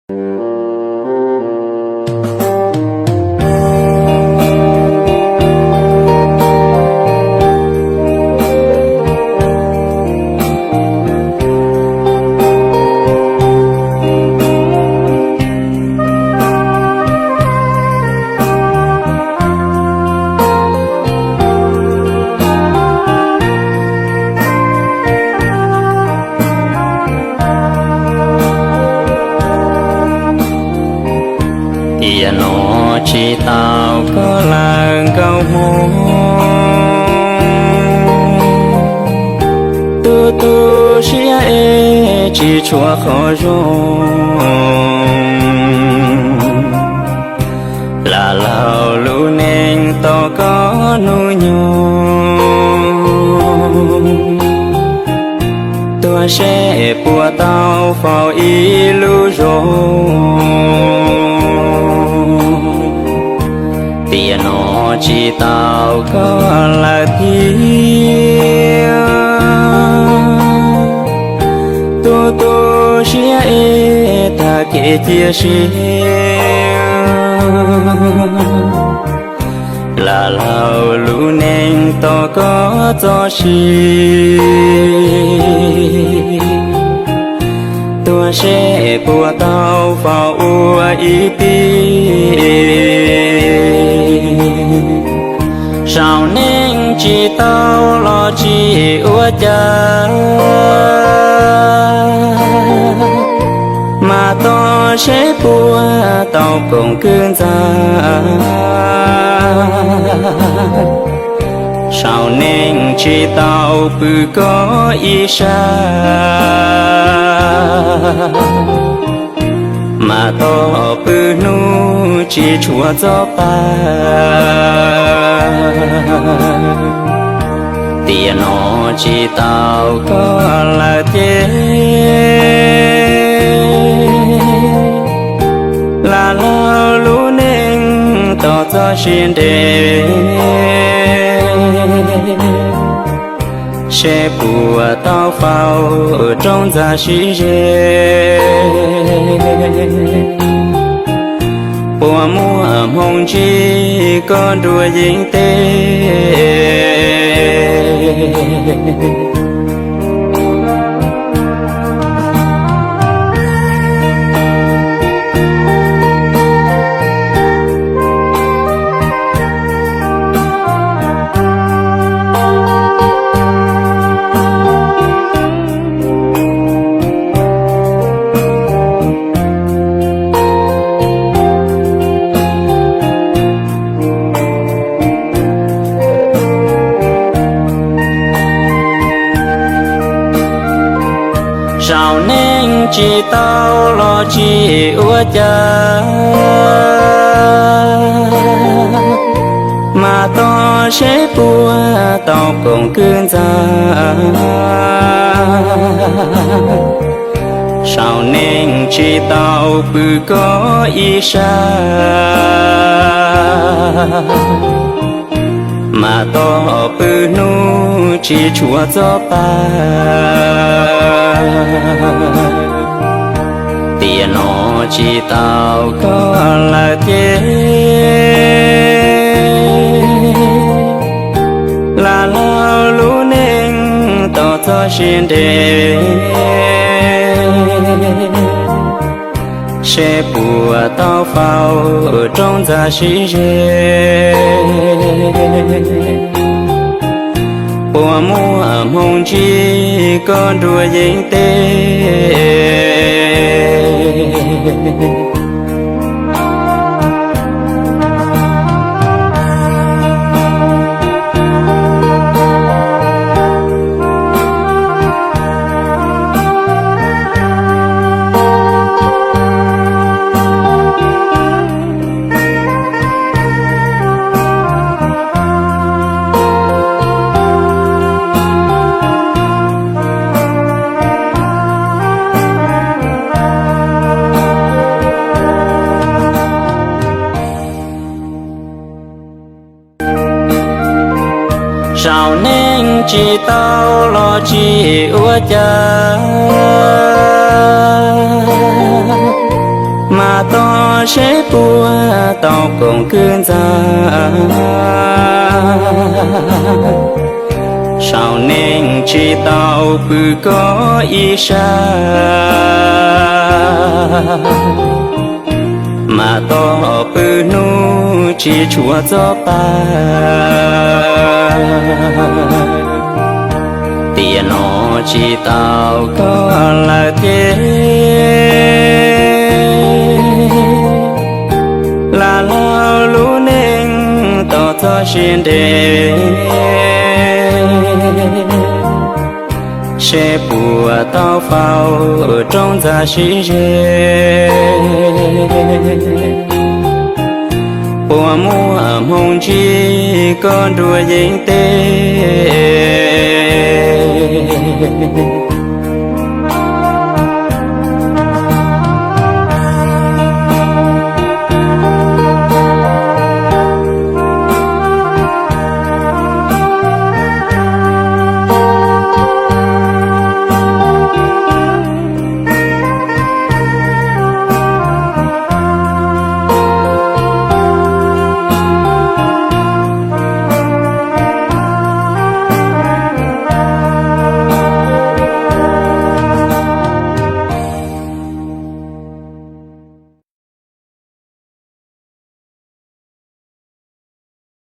Tiam no tsis tau koj lawm nkauj hmoob, tu tu siab es tsis tshuav qhov zoo. Lam laug lub neej tos koj hnub nyoog, tuaj seb puas tau faus ib lub zos. Tiam no tsis tau koj lawm thiab, tu tu siab es tag kev cia siab. Lam laug lub neej tos koj txoj sia, tuaj seb puas tau faus ua ib tij. Saum neej tsis tau los tsis ua cas, mas tos seb puas tau koom kwv ntxa. Saum neej tsis tau pw koj ib sab, mas tos pw hnub tsis tshuav txoj pa. Tiam no tsis tau koj lawm thiab, lam laug lub neej tos txoj sia nres, seb puas tau faus rau ntxa sib ze. Puas muaj hmoo ntsib koj nruab yeeb teb? Saum neej tsis tau los tsis ua cas, mas tos seb puas tau koom kwv ntxa. Saum neej tsis tau pw koj ib sab, mas tos pw hnub tsis tshuav txoj pa. Tiam no tsis tau koj lawm thiab, lam laug lub neej tos txoj sia nres, seb puas tau faus rau ntxa sib ze. Puas muaj hmoo ntsib koj nruab yeeb teb? Saum neej tsis tau los tsis ua cas, Mas tos seb puas tau koom kwv ntxa, saum neej tsis tau pw koj ib sab. Mas tos pw hnub tsis tshua txog pab, tiam no tsis tau koj lawm thiab. Lam laug lub neej tos txog siav nres, seb puas tau faus rooj ntxa sib ze. Puas muaj hmoo ntsib koj nruab yeeb teb?